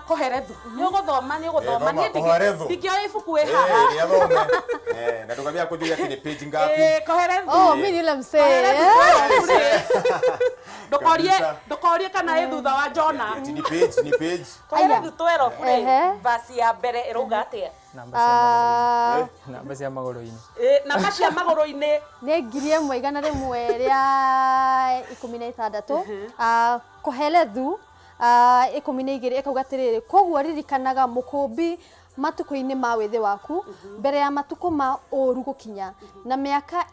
Koherethu. Nĩ ũgũthoma, nĩ ũgũthoma. Thoma, Niĩ Koherethu. ndingĩoya ibuku wĩ Eh, haha. nĩ athome. Eh, na ndũkambia kũnjũria atĩ nĩ page ngapi. Koherethu. Oh, mi ni yule msee. Koherethu 12 rĩ. Ndũkorie, Kabisa. ndũkorie kana ĩ thutha wa Jona. Ati ni page, ni page. Koherethu 12 rĩ, Ehe. verse ya mbere ĩrauga atĩa? Namba cia magũrũ-inĩ. Ah, Namba cia magũrũ-inĩ. Namba cia magũrũ-inĩ. Nĩ 1116. Ah, Kohelethu 12 ĩkauga atĩrĩrĩ, koguo ririkanaga mũkũmbi matukũ-inĩ ma wĩthĩ waku, mbere ya matukũ ma ũũru gũkinya, na mĩaka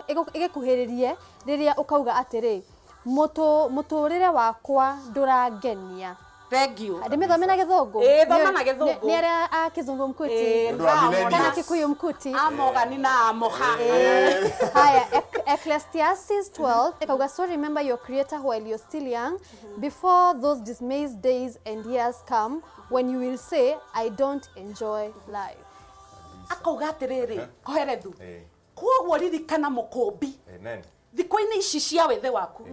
ĩgĩkuhĩrĩrie rĩrĩa ũkauga atĩrĩ, mũtũrĩre wakwa ndũrangenia. Thank you. Ndĩmĩthome na Gĩthũngũ? Ĩĩ, thoma na Gĩthũngũ. Nĩ arĩa a Kĩzungu mkuti Nĩ ũndũ wa kana millennials. Kikuyu mkuti. Amogani na amoha. Haya, Ecclesiastes 12 ikauga, so remember your creator while you're still young, before those dismayed days and years come when you will say, I don't enjoy life. Akauga atĩrĩrĩ, Koherethu, Eh. koguo ririkana mũkũmbi Amen. thikũ-inĩ ici cia wĩthĩ waku,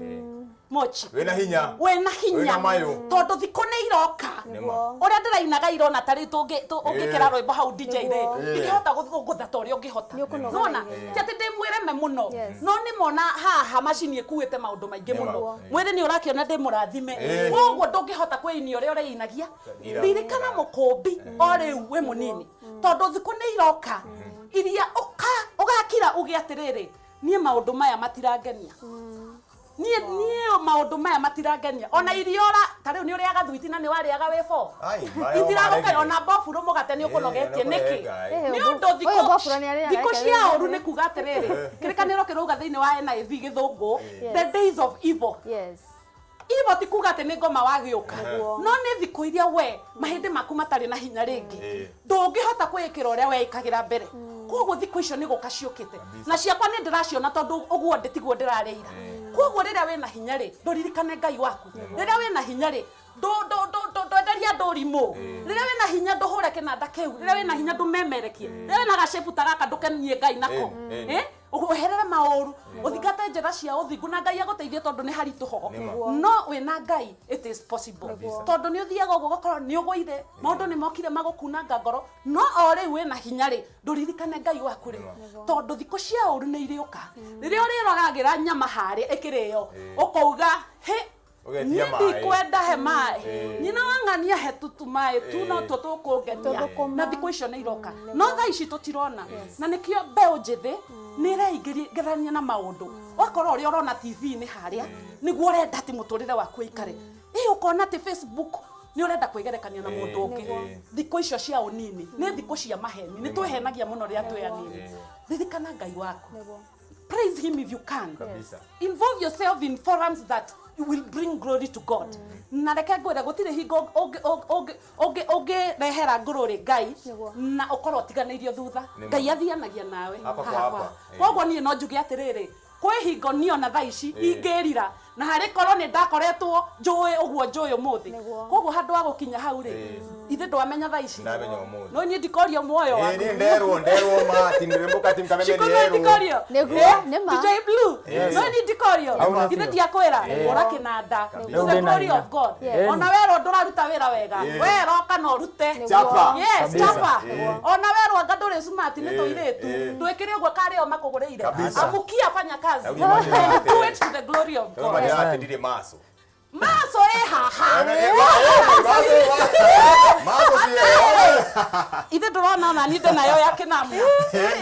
mochi Wĩna hinya. Wĩna hinya. Wĩna mayũ. Tondũ thikũ nĩ iroka. Nĩma. Ũrĩa ndĩrainaga irona ta rĩu ũngĩkĩra rwĩmbo hau DJ rĩ, Nĩguo. ndingĩhota gũthũngũtha ta ũrĩa ũngĩhota. Nĩ ũkũnoga Nona na ihenya. ti atĩ ndĩ mwĩreme mũno, Yes. no nĩ mona haha macini ĩkuĩte maũndũ maingĩ Nĩma. mũno. Mwĩrĩ nĩ ũrakĩona ndĩ mũrathime, Ĩĩ. koguo ndũngĩhota kwĩinia ũrĩa ũreinagia. Ira. Ririkana mũkũmbi o rĩu wĩ mũnini, tondũ thikũ nĩ iroka iria ũgakira uge atĩrĩrĩ, niĩ maũndũ maya matirangenia, niĩ maũndũ maya matirangenia. Ona irio ora ta rĩu nĩ ũrĩaga thwiti na nĩ warĩaga wĩ bo, Ai, mayo itiragũkenia. maregire. Ona mboburo mũgate nĩ ũkũnogetie Ĩĩ, nĩkĩ? nĩũkũrehe. Nĩ Ũyũ ũndũ ũyũ mboburo nĩ arĩaga thikũ reke cia rĩu. ũru nĩ kuga atĩrĩrĩ, kĩrĩkanĩro kĩrauga thĩinĩ wa NIV Gĩthũngũ, the days of evil. Yes. Evil ti kuga atĩ nĩ ngoma wagĩũka, Nĩguo. no nĩ thikũ iria we mahĩndĩ maku matarĩ na hinya rĩngĩ, Ĩĩ. ndũngĩhota kwĩĩkĩra ũrĩa weĩkagĩra mbere. Koguo thikũ icio nĩ gũka ciũkĩte, na ciakwa nĩ ndĩraciona, tondũ ũguo ndĩ tiguo ndĩrarĩira. Koguo rĩrĩa wĩna hinya rĩ, ndũririkane Ngai waku. Rĩrĩa wĩna hinya rĩ, ndwenderia andũ ũrimũ. Rĩrĩa wĩna hinya, ndũhũre kĩnanda kĩu. Rĩrĩa wĩna hinya, ndũmemerekie. Rĩrĩa wĩna gacebu ta gaka, ndũkenie Ngai nako. Ĩĩ, ĩĩ. Eh? Weherere maũru, ũthingate njĩra cia ũthingu, na Ngai agũteithie, tondũ nĩ haritũ ho, Nĩma. no wĩna Ngai it is possible, tondũ nĩ ũthiaga ũguo ũgakorwo nĩ ũgũire, maũndũ nĩ mokire magũkunanga ngoro, no o rĩu wĩna hinya rĩ, ndũririkane Ngai waku rĩ, tondũ thikũ cia ũru nĩ irĩũka rĩrĩa ũrĩroragĩra nyama harĩa ĩkĩrĩo, ũkauga hĩ, Ũgetia niĩ maĩ. ndikwenda he maĩ, Ĩĩ. nyina wa ng'ania he tutu maĩ tu, no Ĩĩ. tuo tũkũngenia. Tũthũkũma. Na thikũ icio nĩ iroka, no thaa ici tũtirona, na nĩkĩo mbeũ njĩthĩ nĩ ĩreingĩrania na maũndũ. Ũgakorwo ũrĩa ũrona TV-inĩ harĩa nĩguo ũrenda atĩ mũtũrĩre waku ũikare ĩ, ũkona atĩ Facebook nĩ ũrenda kwĩgerekania na mũndũ ũngĩ. Nĩguo. Thikũ icio cia ũnini nĩ thikũ cia maheni, nĩ twĩhenagia mũno rĩrĩa twĩ anini. Ririkana Ngai waku. Nĩguo. Praise him if you can. Kabisa. Involve yourself in forums that will bring glory to God. Na reke ngwĩre, gũtirĩ hingo ũngĩrehera ngũrũrĩ Ngai Nĩguo. na ũkorwo ũtiganĩirio thutha. Nĩma. Ngai athianagia nawe Hapa kwa haha hapa. kwa. Koguo niĩ no njuge atĩrĩrĩ, kwĩ hingo niĩ ona thaa ici ingĩrira na harĩ korwo nĩ ndakoretwo njũĩ ũguo njũĩ ũmũthĩ. Nĩguo. Koguo handũ wa gũkinya hau rĩ, Ĩĩ. ithe ndwamenya thaa ici. Ndamenya ũmũthĩ. No niĩ ndikorio muoyo Ĩĩ, waku. niĩ nderwo ma ati ndiremboka ati mkameme Shiko, no nierwo. ndikorio. Nĩguo, nĩma. DJ Blue, Yes. no ni ndikorio. Au na Ithe biũ. ndiakwĩra ũra kĩnanda Kabisa. to the Ndĩna glory hinya. of God. Yes. Ona werwo ndũraruta wĩra wega, Ĩĩ. weroka na ũrute. Chapa. Yes. Kabisa. Chapa. Ĩĩ. Ona werwo anga ndũrĩ smart nĩ Ĩĩ, tũirĩtu, ĩĩ. ndwĩkĩre ũguo karĩ o makũgũrĩire. Kabisa. Amukia, fanya kazi. Rĩu nĩ Do it to the glory of Rĩu God. mandĩra atĩ ndirĩ maso. Maso ĩ haha. Maso si. Ithe ndũrona ona niĩ ndĩ nayo ya kĩnamna,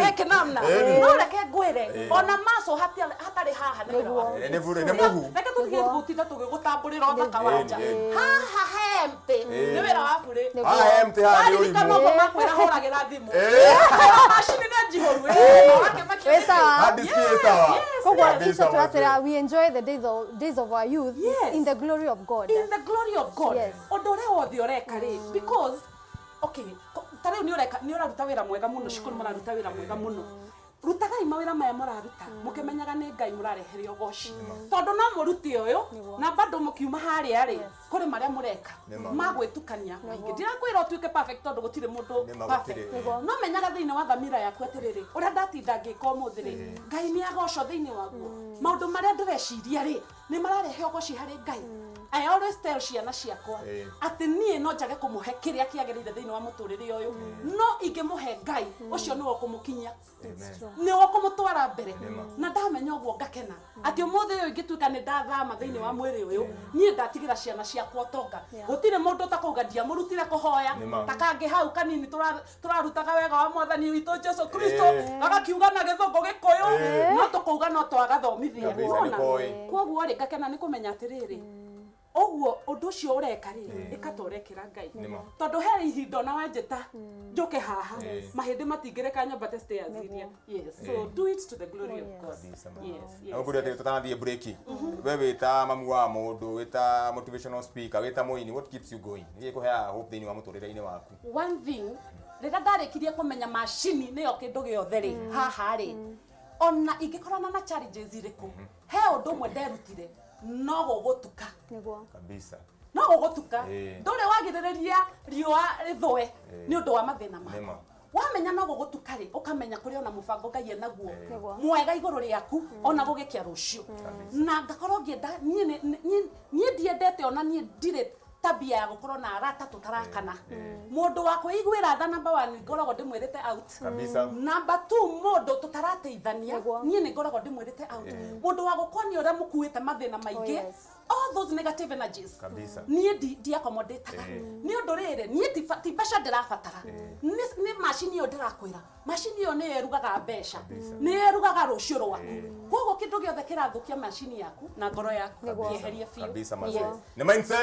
ya kĩnamna, no reke ngwĩre, ona maso hatarĩ haha nĩ wĩra waku. Nĩ bure, nĩ mũhu. Reke tũtige gũtinda tũgĩgũtambũrĩra ũthaka wa nja. Ĩĩ. Haha he empty nĩ wĩra wa burĩ. Haha empty, haha nĩ Waririkana ũrimũ. ũguo makwĩra hũragĩra thimũ. Ĩĩ. Macini nĩ njihũru, ĩĩ, wakĩmakia. Wĩ sawa. Hard disk ĩ sawa. Koguo Kabisa, icio tũratwĩra, mazee. we enjoy the days of our youth Yes. in the glory of God. In the glory of God. Yes. Ũndũ ũrĩa wothe ũreka rĩ, because okay, ta rĩu nĩ ũreka, nĩ ũraruta wĩra mwega mũno, cukuru mũraruta wĩra mwega mũno. Rutagai mawĩra maya mũraruta mũkĩmenyaga nĩ Ngai mũrarehere ũgoci, tondũ no mũrute ũyũ na bado mũkiuma harĩa rĩ, kũrĩ marĩa mũreka Nĩma. ma gwĩtukania maingĩ. Ndirakwĩra ũtuĩke perfect, tondũ gũtirĩ mũndũ Nĩma, perfect. gũtirĩ. No menyaga thĩinĩ wa thamira yaku atĩrĩrĩ, ũrĩa ndatinda ngĩka ũmũthĩ rĩ, Ngai nĩ agocwo thĩinĩ waguo. Maũndũ marĩa ndĩreciria rĩ, nĩ mararehe ũgoci harĩ Ngai. I always tell ciana ciakwa Ĩĩ. atĩ niĩ no njage kũmũhe kĩrĩa kĩagĩrĩire thĩinĩ wa mũtũrĩre ũyũ, no ingĩmũhe Ngai ũcio nĩwe ũkũmũkinyia, Amen. nĩwe ũkũmũtwara mbere. Nĩma. Na ndamenya ũguo ngakena atĩ ũmũthĩ ũyũ ingĩtuĩka nĩ ndathama thĩinĩ wa mwĩrĩ ũyũ, niĩ ndatigĩra ciana ciakwa ũtonga. Yeah. Gũtirĩ mũndũ ũtakauga ndiamũrutire kũhoya. Nĩma. Ta kangĩ hau kanini tũrarutaga wega wa mwathani witũ Jesu Kristo, Ĩĩ. gagakiuga na gĩthũngũ gĩkũyũ, Ĩĩ. no tũkauga no twagathomithia. Kabisa, Wona? nĩkoĩ. Koguo rĩ, ngakena nĩ kũmenya atĩrĩrĩ, ũguo ũndũ ũcio ũreka rĩ, Ĩĩ. ĩka ta ũrekĩra Ngai, Nĩma. tondũ he ihinda ona wanjĩta njoke haha, Ĩĩ. mahĩndĩ matingĩreka nyambate stairs iria. Yes, so Ĩĩ. do it to the glory of God. Kabisa, man. Yes. Na ngũria atĩrĩ, tũtanathiĩ break, we wĩta mamu wa mũndũ, wĩta motivational speaker, wĩta mũini, what keeps you going? Nĩkĩ kũheaga hope thĩinĩ wa mũtũrĩre-inĩ waku? One thing, rĩrĩa ndarĩkirie kũmenya macini nĩyo kĩndũ gĩothe rĩ, haha rĩ, ona ingĩkorana na challenges irĩkũ, he ũndũ ũmwe nderutire, no gũgũtuka. Nĩguo. Kabisa. No gũgũtuka. Ĩĩ. Ndũrĩ wagirĩrĩria riũa rĩthũe Ĩĩ. nĩ ũndũ wa mathĩna maku. Nĩma. Wamenya no gũgũtuka rĩ, ũkamenya kũrĩ ona mũbango Ngai enaguo Nĩguo. mwega igũrũ rĩaku ona gũgĩkĩa rũciũ. Kabisa. Na ngakorwo ngĩenda niĩ niĩ ndiendete, ona niĩ ndirĩ tabia ya gũkorwo na arata tũtarakana. Mũndũ wa kwĩiguĩra tha, number one, ngoragwo ndĩmwĩrĩte out. Kabisa. Number two, mũndũ tũtarateithania, Nĩguo. niĩ nĩ ngoragwo ndĩmwĩrĩte out. Mũndũ wa gũkonia ũrĩa mũkuĩte mathĩna maingĩ, yes. all those negative energies, Kabisa. niĩ ndiakomodĩtaga. Ĩĩ. Nĩ ũndũ rĩrĩ, niĩ ti mbeca ndĩrabatara, Ĩĩ. nĩ macini ĩyo ndĩrakwĩra, macini ĩyo nĩyo ĩrugaga mbeca, Kabisa. nĩyo ĩrugaga rũciũ rwaku. Ĩĩ. Koguo kĩndũ gĩothe kĩrathũkia macini yaku na ngoro yaku, Nĩguo. kĩeherie biũ. Kabisa, mazee. Yes. Nĩ mindset.